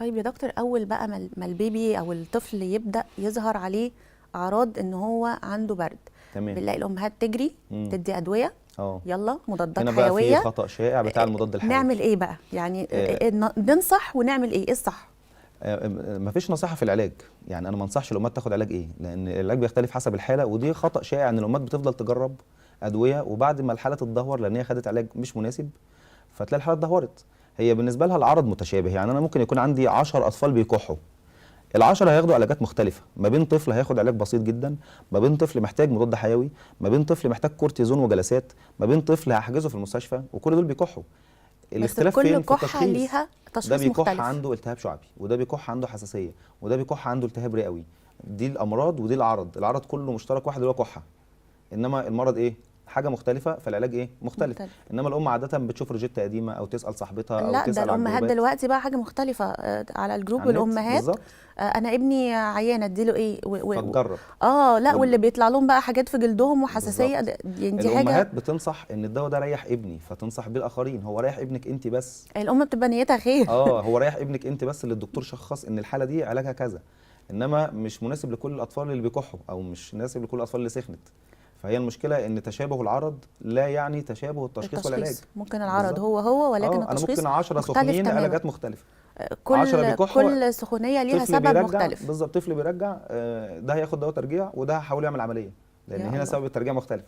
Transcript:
طيب يا دكتور، اول بقى ما ال baby او الطفل يبدا يظهر عليه اعراض ان هو عنده برد، بنلاقي الامهات تجري تدي ادويه، يلا مضادات هنا بقى في حيويه. خطأ شائع بتاع المضاد الحيوي. نعمل ايه بقى يعني؟ ننصح ونعمل ايه؟ ايه الصح؟ مفيش نصيحة في العلاج، يعني انا ما انصحش الامهات تاخد علاج ايه، لان العلاج بيختلف حسب الحاله، ودي خطأ شائع ان الامهات بتفضل تجرب ادوية وبعد ما الحالة تتدهور لان هي خدت علاج مش مناسب، فتلاقي الحالة اتدهورت. هي بالنسبة لها العرض متشابه، يعني انا ممكن يكون عندي 10 اطفال بيكحوا، ال10 هياخدوا علاجات مختلفة، ما بين طفل هياخد علاج بسيط جدا، ما بين طفل محتاج مضاد حيوي، ما بين طفل محتاج كورتيزون وجلسات، ما بين طفل هحجزه في المستشفى، وكل دول بيكحوا. بس الاختلاف كل فين؟ في كحه التشخيص. ليها ده تشخيص بيكح مختلف. عنده التهاب شعبي، وده بيكح عنده حساسية، وده بيكح عنده التهاب رئوي. دي الامراض ودي العرض، العرض كله مشترك واحد اللي هو كحه، انما المرض ايه؟ حاجة مختلفة، فالعلاج ايه؟ مختلف. مختلف. انما الام عادة بتشوف روجيتا قديمة او تسال صاحبتها او لا ده تسال على الامهات الجروبات. دلوقتي بقى حاجة مختلفه، على ال group على النت. الامهات. بالظبط. انا ابني عيان اديله ايه فتجرب. اه لا، واللي بيطلع لهم بقى حاجات في جلدهم وحساسيه، يعني دي حاجه. الامهات بتنصح ان الدواء ده ريح ابني، فتنصح بيه الاخرين. هو ريح ابنك انت بس. الام بتبقى نيتها خير. اه، هو ريح ابنك انت بس اللي الدكتور شخص ان الحالة دي علاجها كذا، انما مش مناسب لكل الاطفال اللي بيكحوا، او مش مناسب لكل الاطفال اللي سخنت. فهي المشكلة ان تشابه العرض لا يعني تشابه التشخيص والعلاج. التشخيص ممكن العرض بالظبط. هو هو، ولكن انا التشخيص ممكن 10 مختلف سخنين تماما. علاجات مختلفه. كل 10 بيكحوا، كل سخونيه ليها طفل سبب بيرجع. مختلف. بالظبط، طفل بيرجع، ده هياخد دواء ترجيع وده هحاول يعمل عمليه، لان يا هنا الله. سبب الترجيع مختلف.